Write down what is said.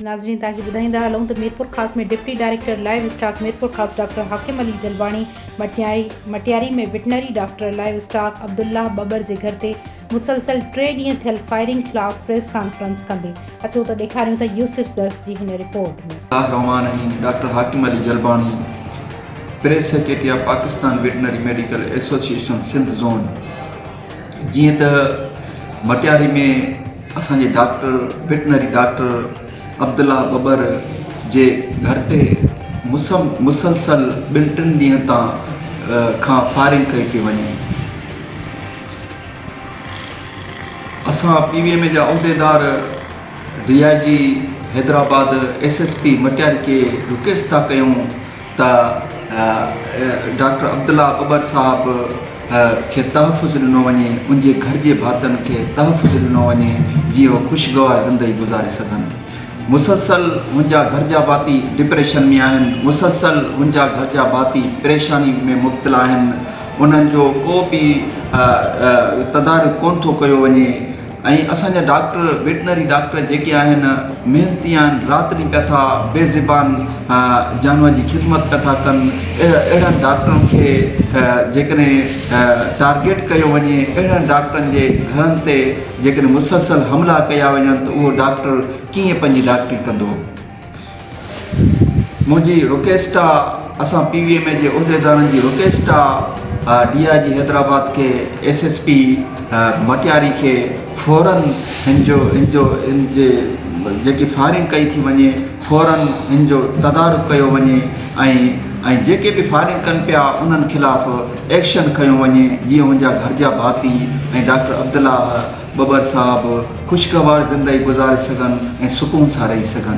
ناظرين توهان کي ٻڌائيندا هلون ته Mirpurkhas ۾ deputy director livestock Mirpurkhas doctor Hakim Ali Jalbani Matiari Matiari ۾ veterinary doctor livestock Abdullah Babbar جي گهر تي مسلسل ٽي ڏينهن ٿيل فائرنگ خلاف پريس ڪانفرنس ڪندي اچو ته ڏيکاريون ٿا يوسف درس جي هن report ۾. الله الرحمان الرحيم doctor Hakim Ali Jalbani press secretary of Pakistan veterinary medical association Sindh zone جيئن ته مٽياري ۾ اسان جي ڊاڪٽر ويٽنري ڊاڪٽر عبدالله ٻٻر جي گهر تي مسلسل ٻن ٽن ڏينهن تان کان فائرنگ ڪئي پئي وڃي. اسان پي وي ايم اي جا عهديدار D I G Hyderabad S S P Matiari کي رڪويسٽ ٿا ڪيون ته ڊاڪٽر عبدالله ٻٻر صاحب کي تحفظ ڏنو وڃي، ان جي گهر جي ڀاتين کي تحفظ ڏنو وڃي جيئن هو خوشگوار زندگي گذاري سگهن. مسلسل هن جا گهر جا ڀاتي ڊپريشن ۾ آهن، مسلسل هن جا گهر جا ڀاتي پريشاني ۾ مبتلا آهن، انهن جو ڪو به تدارڪ ڪونه ٿو ڪيو وڃي. ۽ اسان جا ڊاڪٽر ويٽنري ڊاڪٽر جيڪي آهن محنتي آهن رات ڏينهن پيا ٿا بي زبان جانور جي خدمت پيا ٿا ڪن اهڙن ڊاڪٽرن کي جيڪڏهن ٽارگيٽ ڪيو وڃي اهڙن ڊاڪٽرن جي گهرن تي جيڪڏهن مسلسل حملا ڪيا وڃن ته اهو ڊاڪٽر ڪيئن پنهنجي ڊاڪٽري ڪندو. منهنجي رڪويسٽ آ اسان پي وي ايم اي جي عهديدارن جي رڪويسٽ آ ڊي I جي حيدرآباد کي ايس ايس پي مٽياري کي فورن هن جو هن جو هن جي جيڪي فائرنگ ڪئي ٿي وڃي فورن هن جو تدارڪ ڪيو وڃي ۽ ۽ جيڪي به فائرنگ ڪن پيا انهن خلاف ايڪشن کنيو وڃي جيئن هن جا گهر جا ڀاتي ۽ ڊاڪٽر عبدالله ٻٻر صاحب خوشگوار زندگي گذاري سگهن ۽ سڪون سان رهي سگهن.